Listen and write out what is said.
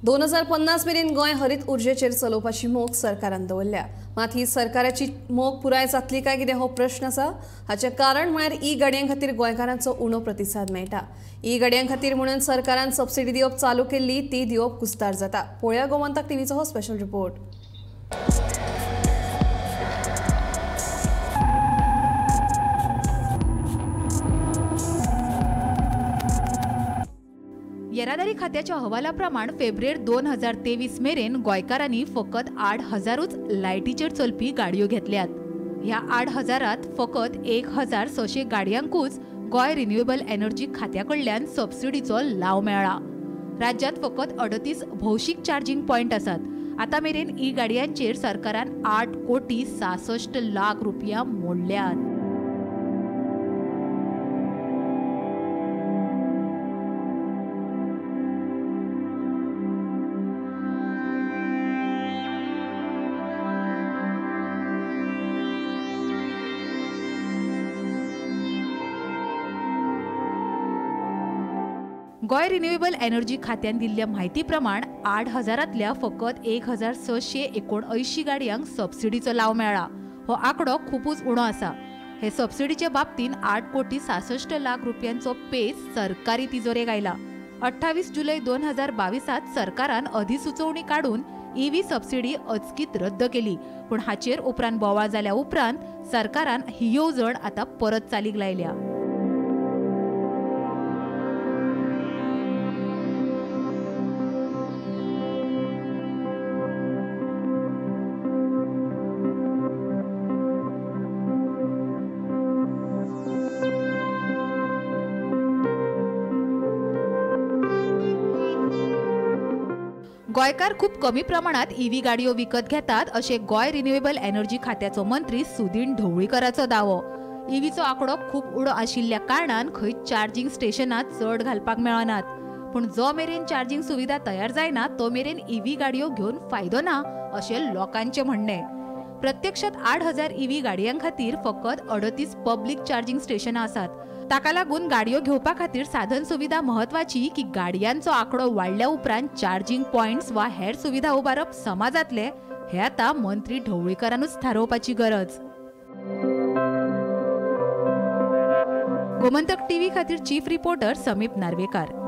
2050 मेरेन गोंय हरीत उर्जेचेर चलोवपाची मोख सरकारान दवरल्या. मात ही सरकाराची मोख पुराय जातली काय कितें हो प्रश्न आसा. हाचें कारण म्हळ्यार ई गाडयां खातीर गोंयकारांचो उणो प्रतिसाद मेळटा. ई गाडयां खातीर म्हणून सरकारान सबसिडी दिवप चालू केल्ली ती दिवप कुस्तार जाता. पळोवया गोमंतक टीव्हीचो हो स्पेशल रिपोर्ट. येरादारी खात्याच्या अहवालाप्रमाण फेब्रुवारी 2023 मेरेन गोंयकारांनी फकत 8,000च लायटीचेर चलपी गाडयो घेतल्यात. ह्या 8,000त फकत 1,600 गाडयांकूच गोंय रिन्युएबल एनर्जी खात्या कडल्यान सबसिडीचो लाव मेळ्ळा. राज्यांत फकत 38 भौशीक चार्जिंग पॉयंट आसात. आतां मेरेन ई गाडयांचेर सरकारान 8,66,00,000 रुपया मोडल्यात. गोंय रिन्युएबल एनर्जी खात्यान दिल्ल्या म्हायती प्रमाण 8,000तल्या फकत 1,679 गाडयांक सबसिडीचो लाव मेळ्ळा. हो आंकडो खुबूच उणो आसा. हे सबसिडीचे बाबतींत 8,66,00,000 रुपयांचो पेच सरकारी तिजोरेक आयला. 28 जुलय 2022 सरकारान अधिसुचोवणी काडून ईव्ही सबसिडी अचकीत रद्द केली. पूण हाचेर उपरांत बोवाळ जाल्या उपरांत सरकारान ही येवजण आतां परत चालीक लायल्या. गोंयकार खूब कमी प्रमाणात ईव्ही गाडयो विकत घेतात अशें गोंय रिन्युएबल एनर्जी खात्याचो मंत्री सुदीन ढवळीकराचो दावो. ईव्हीचो आंकडो खूब उणो आशिल्ल्या कारणान खंय चार्जिंग स्टेशनां चड घालपाक मेळनात. पूण जो मेरेन चार्जिंग सुविधा तयार जायना तो मेरेन ईव्ही गाडयो घेवन फायदो ना अशें लोकांचें म्हणणें. प्रत्यक्षात 8,000 ईव्ही गाडयां खातीर फकत 38 पब्लीक चार्जिंग स्टेशनां आसात. ताका लागून गाडयो घेवपा खातीर साधन सुविधा म्हत्वाची की गाडयांचो आंकडो वाडल्या उपरांत चार्जिंग पॉयंट्स वा हेर सुविधा उबारप समा जातले हे आतां मंत्री ढवळीकरानूच थारोवपाची गरज. गोमंतक टीव्ही खातीर चीफ रिपोर्टर समीप नार्वेकार.